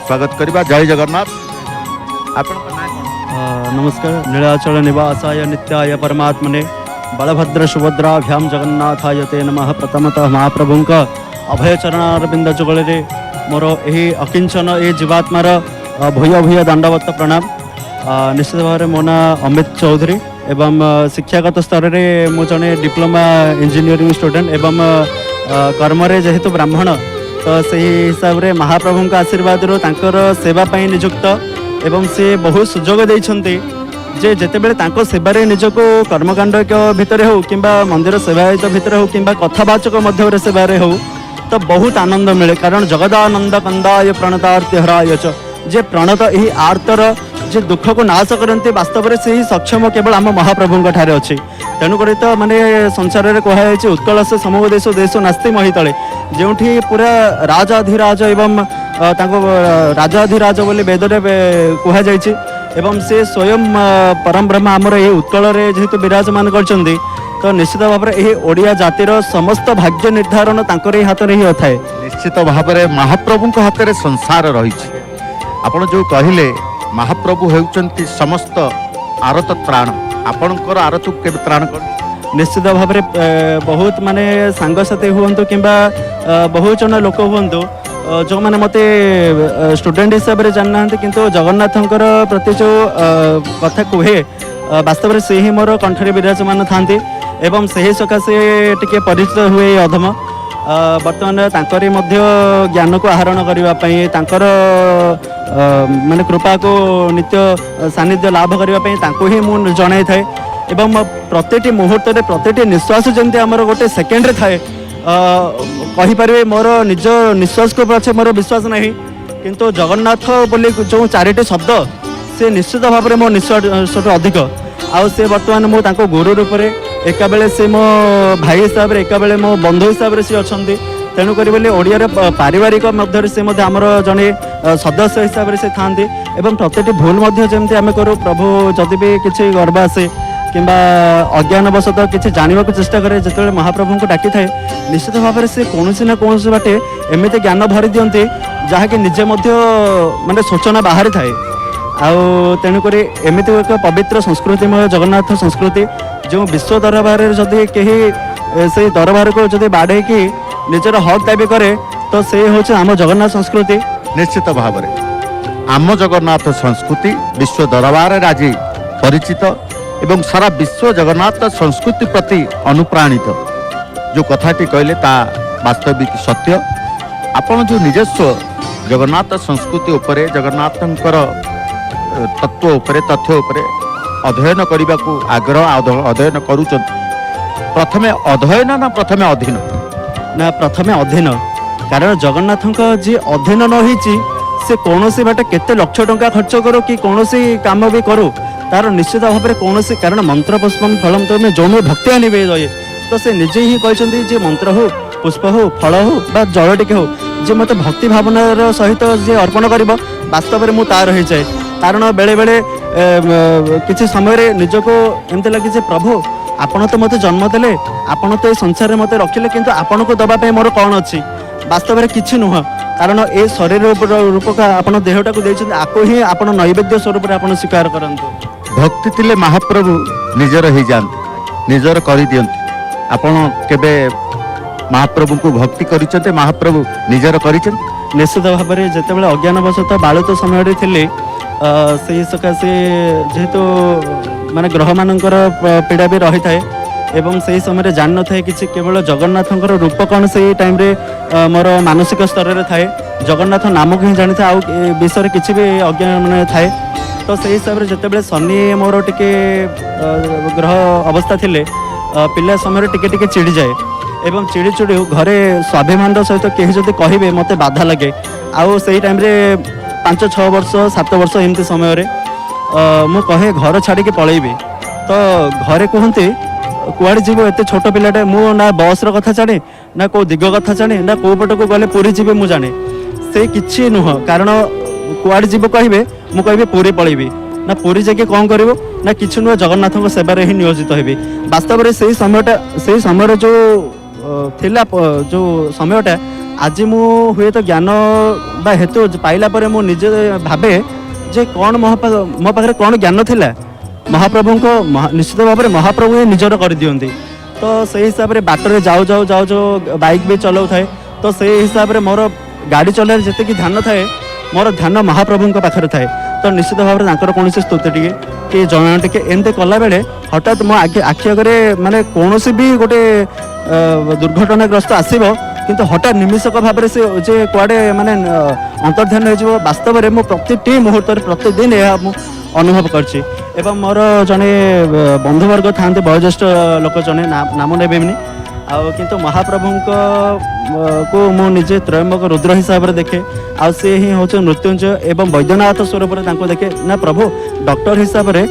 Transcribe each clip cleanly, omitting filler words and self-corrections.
ସ୍ୱାଗତ କରିବା। ଜୟ ଜଗନ୍ନାଥ। ଆପଣଙ୍କ ନାଁ କ'ଣ? ନମସ୍କାର। ନୀଳାଚଳ ନିବାସାୟ ନିତ୍ୟାୟ ପରମାତ୍ମନେ ବଳଭଦ୍ର ସୁଭଦ୍ରାଭ୍ୟାମ ଜଗନ୍ନାଥାୟ ତେ ନମଃ। ପ୍ରଥମତଃ ମହାପ୍ରଭୁଙ୍କ ଅଭୟ ଚରଣାରବିନ୍ଦ ଯୁଗଳରେ ମୋର ଏହି ଅକିଞ୍ଚନ ଏ ଜୀବାତ୍ମାର ଭୂୟ ଭୂୟ ଦଣ୍ଡବତ ପ୍ରଣାମ। ନିଶ୍ଚିତ ଭାବରେ ମୋ ନାଁ ଅମିତ ଚୌଧୁରୀ ଏବଂ ଶିକ୍ଷାଗତ ସ୍ତରରେ ମୁଁ ଜଣେ ଡିପ୍ଲୋମା ଇଞ୍ଜିନିୟରିଂ ଷ୍ଟୁଡେଣ୍ଟ ଏବଂ କର୍ମରେ ଯେହେତୁ ବ୍ରାହ୍ମଣ, ତ ସେହି ହିସାବରେ ମହାପ୍ରଭୁଙ୍କ ଆଶୀର୍ବାଦରୁ ତାଙ୍କର ସେବା ପାଇଁ ନିଯୁକ୍ତ ଏବଂ ସେ ବହୁତ ସୁଯୋଗ ଦେଇଛନ୍ତି ଯେ ଯେତେବେଳେ ତାଙ୍କ ସେବାରେ ନିଜକୁ କର୍ମକାଣ୍ଡ ଭିତରେ ହେଉ କିମ୍ବା ମନ୍ଦିର ସେବାୟତ ଭିତରେ ହେଉ କିମ୍ବା କଥାବାଚକ ମଧ୍ୟରେ ସେବାରେ ହେଉ, ତ ବହୁତ ଆନନ୍ଦ ମିଳେ। କାରଣ ଜଗଦାନନ୍ଦ କନ୍ଦାୟ ପ୍ରଣତାର୍ତ୍ତି ହରାୟ ଚ, ଯେ ପ୍ରଣତ ଏହି ଆର୍ତ୍ତର ଯେ ଦୁଃଖକୁ ନାଶ କରନ୍ତି, ବାସ୍ତବରେ ସେହି ସକ୍ଷମ କେବଳ ଆମ ମହାପ୍ରଭୁଙ୍କ ଠାରେ ଅଛି। ତେଣୁକରି ତ ମାନେ ସଂସାରରେ କୁହାଯାଇଛି, ଉତ୍କଳସ୍ୟ ସମୂହ ଦେଶ ଦେଶ ନାସ୍ତି ମହିତଳେ, ଯେଉଁଠି ପୁରା ରାଜାଧିରାଜ ଏବଂ ତାଙ୍କୁ ରାଜାଧିରାଜ ବୋଲି ବେଦରେ କୁହାଯାଇଛି ଏବଂ ସେ ସ୍ୱୟଂ ପରମ ବ୍ରହ୍ମ ଆମର ଏହି ଉତ୍କଳରେ ଯେହେତୁ ବିରାଜମାନ କରିଛନ୍ତି, ତ ନିଶ୍ଚିତ ଭାବରେ ଏହି ଓଡ଼ିଆ ଜାତିର ସମସ୍ତ ଭାଗ୍ୟ ନିର୍ଦ୍ଧାରଣ ତାଙ୍କର ହିଁ ହାତରେ ହିଁ ଥାଏ। ନିଶ୍ଚିତ ଭାବରେ ମହାପ୍ରଭୁଙ୍କ ହାତରେ ସଂସାର ରହିଛି। ଆପଣ ଯେଉଁ କହିଲେ, ମହାପ୍ରଭୁ ହେଉଛନ୍ତି ସମସ୍ତ ଆରତ ତ୍ରାଣ, ଆପଣଙ୍କର ଆରତକୁ କେବେ ତ୍ରାଣ କର? ନିଶ୍ଚିତ ଭାବରେ ବହୁତ ମାନେ ସାଙ୍ଗସାଥି ହୁଅନ୍ତୁ କିମ୍ବା ବହୁତ ଜଣ ଲୋକ ହୁଅନ୍ତୁ, ଯେଉଁମାନେ ମୋତେ ଷ୍ଟୁଡେଣ୍ଟ ହିସାବରେ ଜାଣିନାହାନ୍ତି, କିନ୍ତୁ ଜଗନ୍ନାଥଙ୍କର ପ୍ରତି ଯେଉଁ କଥା କୁହେ, ବାସ୍ତବରେ ସେ ହିଁ ମୋର କଣ୍ଠରେ ବିରାଜମାନ ଥାନ୍ତି ଏବଂ ସେହି ସକାଶେ ଟିକେ ପରିଚିତ ହୁଏ ଏଇ ଅଧମ। ବର୍ତ୍ତମାନ ତାଙ୍କରି ମଧ୍ୟ ଜ୍ଞାନକୁ ଆହରଣ କରିବା ପାଇଁ, ତାଙ୍କର ମାନେ କୃପାକୁ ନିତ୍ୟ ସାନ୍ନିଧ୍ୟ ଲାଭ କରିବା ପାଇଁ ତାଙ୍କୁ ହିଁ ମୁଁ ଜଣାଇଥାଏ ଏବଂ ପ୍ରତିଟି ମୁହୂର୍ତ୍ତରେ ପ୍ରତିଟି ନିଶ୍ୱାସ ଯେମିତି ଆମର ଗୋଟେ ସେକେଣ୍ଡରେ ଥାଏ, କହିପାରିବେ ମୋର ନିଜ ନିଶ୍ୱାସକୁ ପଛେ ମୋର ବିଶ୍ୱାସ ନାହିଁ, କିନ୍ତୁ ଜଗନ୍ନାଥ ବୋଲି ଯେଉଁ ଚାରିଟି ଶବ୍ଦ, ସେ ନିଶ୍ଚିତ ଭାବରେ ମୋ ନିଶ୍ୱାସଠୁ ଅଧିକ। ଆଉ ସେ ବର୍ତ୍ତମାନ ମୁଁ ତାଙ୍କ ଗୁରୁ ରୂପରେ, ଏକାବେଳେ ସେ ମୋ ଭାଇ ହିସାବରେ, ଏକାବେଳେ ମୋ ବନ୍ଧୁ ହିସାବରେ ସେ ଅଛନ୍ତି। ତେଣୁକରି ବୋଲି ଓଡ଼ିଆର ପାରିବାରିକ ମଧ୍ୟରେ ସେ ମଧ୍ୟ ଆମର ଜଣେ ସଦସ୍ୟ ହିସାବରେ ସେ ଥାଆନ୍ତି ଏବଂ ପ୍ରତିଟି ଭୁଲ ମଧ୍ୟ ଯେମିତି ଆମେ କରୁ, ପ୍ରଭୁ ଯଦି ବି କିଛି ଗର୍ବ ଆସେ କିମ୍ବା ଅଜ୍ଞାନବଶତଃ କିଛି ଜାଣିବାକୁ ଚେଷ୍ଟା କରେ, ଯେତେବେଳେ ମହାପ୍ରଭୁଙ୍କୁ ଡାକିଥାଏ, ନିଶ୍ଚିତ ଭାବରେ ସେ କୌଣସି ନା କୌଣସି ବାଟେ ଏମିତି ଜ୍ଞାନ ଭରି ଦିଅନ୍ତି, ଯାହାକି ନିଜେ ମଧ୍ୟ ମାନେ ସୂଚନା ବାହାରେ ଥାଏ। ଆଉ ତେଣୁକରି ଏମିତି ଏକ ପବିତ୍ର ସଂସ୍କୃତିମୟ ଜଗନ୍ନାଥ ସଂସ୍କୃତି, ଯେଉଁ ବିଶ୍ୱ ଦରବାରରେ ଯଦି କେହି ସେଇ ଦରବାରକୁ ଯଦି ବାଡ଼େଇକି ନିଜର ହକ୍ ଦାବି କରେ, ତ ସେ ହେଉଛି ଆମ ଜଗନ୍ନାଥ ସଂସ୍କୃତି। ନିଶ୍ଚିତ ଭାବରେ ଆମ ଜଗନ୍ନାଥ ସଂସ୍କୃତି ବିଶ୍ୱ ଦରବାରରେ ଆଜି ପରିଚିତ ଏବଂ ସାରା ବିଶ୍ୱ ଜଗନ୍ନାଥ ସଂସ୍କୃତି ପ୍ରତି ଅନୁପ୍ରାଣିତ। ଯେଉଁ କଥାଟି କହିଲେ ତା ବାସ୍ତବିକ ସତ୍ୟ। ଆପଣ ଯେଉଁ ନିଜସ୍ୱ ଜଗନ୍ନାଥ ସଂସ୍କୃତି ଉପରେ, ଜଗନ୍ନାଥଙ୍କର ତତ୍ତ୍ୱ ଉପରେ, ତଥ୍ୟ ଉପରେ ଅଧ୍ୟୟନ କରିବାକୁ ଆଗ୍ରହ, ଅଧ୍ୟୟନ କରୁଛନ୍ତି, ପ୍ରଥମେ ଅଧ୍ୟୟନ ନା ପ୍ରଥମେ ଅଧୀନ? ନା, ପ୍ରଥମେ ଅଧୀନ। କାରଣ ଜଗନ୍ନାଥଙ୍କ ଯିଏ ଅଧୀନ ନ ହେଇଛି, ସେ କୌଣସି ବାଟେ କେତେ ଲକ୍ଷ ଟଙ୍କା ଖର୍ଚ୍ଚ କରୁ କି କୌଣସି କାମ ବି କରୁ, ତାର ନିଶ୍ଚିତ ଭାବରେ କୌଣସି, କାରଣ ମନ୍ତ୍ର ପୁଷ୍ପମ ଫଳମ ତୁମେ ଯୋଉ ଭକ୍ତି ଆଣିବେ, ତ ସେ ନିଜେ ହିଁ କହିଛନ୍ତି ଯେ ମନ୍ତ୍ର ହଉ, ପୁଷ୍ପ ହଉ, ଫଳ ହଉ ବା ଜଳ ଟିକେ ହଉ, ଯେ ମୋତେ ଭକ୍ତି ଭାବନାର ସହିତ ଯିଏ ଅର୍ପଣ କରିବ, ବାସ୍ତବରେ ମୁଁ ତାର ହେଇଯାଏ। କାରଣ ବେଳେବେଳେ କିଛି ସମୟରେ ନିଜକୁ ଏମିତି ଲାଗେ ଯେ ପ୍ରଭୁ, ଆପଣ ତ ମୋତେ ଜନ୍ମ ଦେଲେ, ଆପଣ ତ ଏ ସଂସାରରେ ମୋତେ ରଖିଲେ, କିନ୍ତୁ ଆପଣଙ୍କୁ ଦେବା ପାଇଁ ମୋର କ'ଣ ଅଛି? ବାସ୍ତବରେ କିଛି ନୁହଁ। କାରଣ ଏ ଶରୀର ରୂପକ ଆପଣ ଦେହଟାକୁ ଦେଇଛନ୍ତି, ଆକୁ ହିଁ ଆପଣ ନୈବେଦ୍ୟ ସ୍ୱରୂପରେ ଆପଣ ସ୍ୱୀକାର କରନ୍ତୁ। ଭକ୍ତି ଥିଲେ ମହାପ୍ରଭୁ ନିଜର ହେଇଯାଆନ୍ତି, ନିଜର କରିଦିଅନ୍ତି। ଆପଣ କେବେ ମହାପ୍ରଭୁଙ୍କୁ ଭକ୍ତି କରିଛନ୍ତି, ମହାପ୍ରଭୁ ନିଜର କରିଛନ୍ତି? ନିଶ୍ଚିତ ଭାବରେ ଯେତେବେଳେ ଅଜ୍ଞାନବଶତଃ ବାଳୁତ ସମୟରେ ଥିଲି, ସେଇ ସକାଶେ ଯେହେତୁ ମାନେ ଗ୍ରହମାନଙ୍କର ପୀଡ଼ା ବି ରହିଥାଏ ଏବଂ ସେହି ସମୟରେ ଜାଣିନଥାଏ କିଛି, କେବଳ ଜଗନ୍ନାଥଙ୍କର ରୂପ କ'ଣ ସେଇ ଟାଇମ୍ରେ ମୋର ମାନସିକ ସ୍ତରରେ ଥାଏ। ଜଗନ୍ନାଥ ନାମକୁ ହିଁ ଜାଣିଥାଏ, ଆଉ ଏ ବିଷୟରେ କିଛି ବି ଅଜ୍ଞାନ ମାନେ ଥାଏ। ତ ସେଇ ହିସାବରେ ଯେତେବେଳେ ଶନି ମୋର ଟିକେ ଗ୍ରହ ଅବସ୍ଥା ଥିଲେ, ପିଲା ସମୟରେ ଟିକେ ଟିକେ ଚିଡ଼ିଯାଏ ଏବଂ ଚିଡ଼ି ଚିଡ଼ି ଘରେ ସ୍ୱାଭିମାନର ସହିତ କେହି ଯଦି କହିବେ, ମୋତେ ବାଧା ଲାଗେ। ଆଉ ସେଇ ଟାଇମ୍ରେ 5-6 ବର୍ଷ, 7 ବର୍ଷ ଏମିତି ସମୟରେ ମୁଁ କହେ ଘର ଛାଡ଼ିକି ପଳେଇବି। ତ ଘରେ କୁହନ୍ତି, କୁଆଡ଼େ ଯିବୁ ଏତେ ଛୋଟ ପିଲାଟେ? ମୁଁ ନା ବସ୍ର କଥା ଜାଣେ, ନା କେଉଁ ଦିଗ କଥା ଜାଣେ, ନା କେଉଁ ପଟକୁ ଗଲେ ପୁରୀ ଯିବି ମୁଁ ଜାଣେ, ସେ କିଛି ନୁହଁ। କାରଣ କୁଆଡ଼େ ଯିବୁ କହିବେ, ମୁଁ କହିବି ପୁରୀ ପଳେଇବି। ନା, ପୁରୀ ଯାଇକି କ'ଣ କରିବୁ? ନା, କିଛି ନୁହଁ, ଜଗନ୍ନାଥଙ୍କ ସେବାରେ ହିଁ ନିୟୋଜିତ ହେବି। ବାସ୍ତବରେ ସେଇ ସମୟଟା, ସେଇ ସମୟରେ ଯେଉଁ ଥିଲା, ଯେଉଁ ସମୟଟା, ଆଜି ମୁଁ ହୁଏତ ଜ୍ଞାନ ବା ହେତୁ ପାଇଲା ପରେ ମୁଁ ନିଜେ ଭାବେ ଯେ କ'ଣ ମୋ ପାଖରେ କ'ଣ ଜ୍ଞାନ ଥିଲା। ମହାପ୍ରଭୁଙ୍କ ନିଶ୍ଚିତ ଭାବରେ ମହାପ୍ରଭୁ ହିଁ ନିଜର କରିଦିଅନ୍ତି। ତ ସେଇ ହିସାବରେ ବାଟରେ ଯାଉ ଯାଉ ଯାଉ ଯାଉ ବାଇକ୍ ବି ଚଲାଉଥାଏ, ତ ସେଇ ହିସାବରେ ମୋର ଗାଡ଼ି ଚଲାଇବାରେ ଯେତିକି ଧ୍ୟାନ ଥାଏ, ମୋର ଧ୍ୟାନ ମହାପ୍ରଭୁଙ୍କ ପାଖରେ ଥାଏ। ତ ନିଶ୍ଚିତ ଭାବରେ ତାଙ୍କର କୌଣସି ସ୍ତୁତି ଟିକେ କି ଜଣାଣ ଟିକେ ଏମିତି କଲାବେଳେ ହଠାତ୍ ମୋ ଆଖି ଆଗରେ ମାନେ କୌଣସି ବି ଗୋଟେ ଦୁର୍ଘଟଣାଗ୍ରସ୍ତ ଆସିବ, କିନ୍ତୁ ହଠାତ୍ ନିମିଷକ ଭାବରେ ସେ ଯେ କୁଆଡ଼େ ମାନେ ଅନ୍ତର୍ଧ୍ୟାନ ହେଇଯିବ। ବାସ୍ତବରେ ମୁଁ ପ୍ରତିଟି ମୁହୂର୍ତ୍ତରେ ପ୍ରତିଦିନ ଏହା ମୁଁ ଅନୁଭବ କରିଛି। ଏବଂ ମୋର ଜଣେ ବନ୍ଧୁବର୍ଗ ଥାଆନ୍ତି, ବୟୋଜ୍ୟେଷ୍ଠ ଲୋକ ଜଣେ, ନାମ ନେବେନି ଆଉ, କିନ୍ତୁ ମହାପ୍ରଭୁଙ୍କ କୁ ମୁଁ ନିଜେ ତ୍ରୟମ୍ବକ ରୁଦ୍ର ହିସାବରେ ଦେଖେ, ଆଉ ସେ ହିଁ ହେଉଛନ୍ତି ମୃତ୍ୟୁଞ୍ଜୟ ଏବଂ ବୈଦ୍ୟନାଥ ସ୍ୱରୂପରେ ତାଙ୍କୁ ଦେଖେ। ନା ପ୍ରଭୁ, ଡକ୍ଟର ହିସାବରେ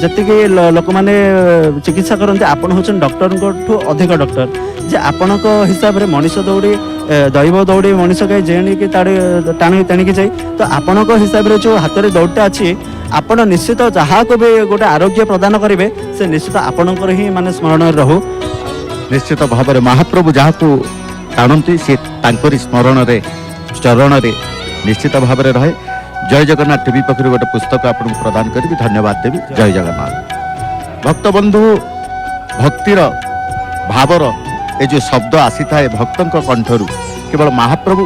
ଯେତିକି ଲୋକମାନେ ଚିକିତ୍ସା କରନ୍ତି, ଆପଣ ହେଉଛନ୍ତି ଡକ୍ଟରଙ୍କଠୁ ଅଧିକ ଡକ୍ଟର, ଯେ ଆପଣଙ୍କ ହିସାବରେ ମଣିଷ ଦୌଡ଼ି ଦୈବ ଦୌଡ଼ି ମଣିଷ କାହିଁ ଯେଣିକି ତାଡ଼ି ଟାଣି ତେଣିକି ଯାଇ। ତ ଆପଣଙ୍କ ହିସାବରେ ଯେଉଁ ହାତରେ ଦୌଡ଼ିଟା ଅଛି, ଆପଣ ନିଶ୍ଚିତ ଯାହାକୁ ବି ଗୋଟେ ଆରୋଗ୍ୟ ପ୍ରଦାନ କରିବେ, ସେ ନିଶ୍ଚିତ ଆପଣଙ୍କର ହିଁ ମାନେ ସ୍ମରଣରେ ରହୁ। ନିଶ୍ଚିତ ଭାବରେ ମହାପ୍ରଭୁ ଯାହାକୁ ଟାଣନ୍ତି, ସେ ତାଙ୍କରି ସ୍ମରଣରେ ଚରଣରେ ନିଶ୍ଚିତ ଭାବରେ ରହେ। ଜୟ ଜଗନ୍ନାଥ ଟିଭି ପକ୍ଷରୁ ଗୋଟେ ପୁସ୍ତକ ଆପଣଙ୍କୁ ପ୍ରଦାନ କରିବି, ଧନ୍ୟବାଦ ଦେବି। ଜୟ ଜଗନ୍ନାଥ। ଭକ୍ତବନ୍ଧୁ, ଭକ୍ତିର ଭାବର ଏ ଯେଉଁ ଶବ୍ଦ ଆସିଥାଏ ଭକ୍ତଙ୍କ କଣ୍ଠରୁ, କେବଳ ମହାପ୍ରଭୁ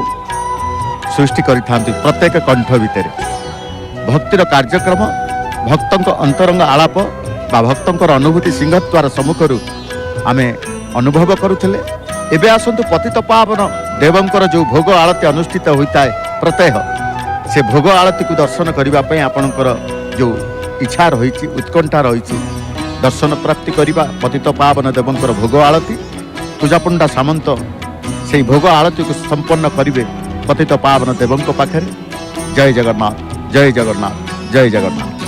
ସୃଷ୍ଟି କରିଥାନ୍ତି ପ୍ରତ୍ୟେକ କଣ୍ଠ ଭିତରେ। ଭକ୍ତିର କାର୍ଯ୍ୟକ୍ରମ, ଭକ୍ତଙ୍କ ଅନ୍ତରଙ୍ଗ ଆଳାପ ବା ଭକ୍ତଙ୍କର ଅନୁଭୂତି ସିଂହଦ୍ୱାର ସମ୍ମୁଖରୁ ଆମେ ଅନୁଭବ କରୁଥିଲେ। ଏବେ ଆସନ୍ତୁ ପତିତ ପାବନ ଦେବଙ୍କର ଯେଉଁ ଭୋଗ ଆଳତି ଅନୁଷ୍ଠିତ ହୋଇଥାଏ ପ୍ରତ୍ୟହ, ସେ ଭୋଗ ଆଳତିକୁ ଦର୍ଶନ କରିବା ପାଇଁ ଆପଣଙ୍କର ଯେଉଁ ଇଚ୍ଛା ରହିଛି, ଉତ୍କଣ୍ଠା ରହିଛି, ଦର୍ଶନ ପ୍ରାପ୍ତି କରିବା ପତିତ ପାବନ ଦେବଙ୍କର ଭୋଗ ଆଳତି। ପୂଜାପଣ୍ଡା ସାମନ୍ତ ସେଇ ଭୋଗ ଆଳତିକୁ ସମ୍ପନ୍ନ କରିବେ ପତିତ ପାବନ ଦେବଙ୍କ ପାଖରେ। ଜୟ ଜଗନ୍ନାଥ, ଜୟ ଜଗନ୍ନାଥ, ଜୟ ଜଗନ୍ନାଥ।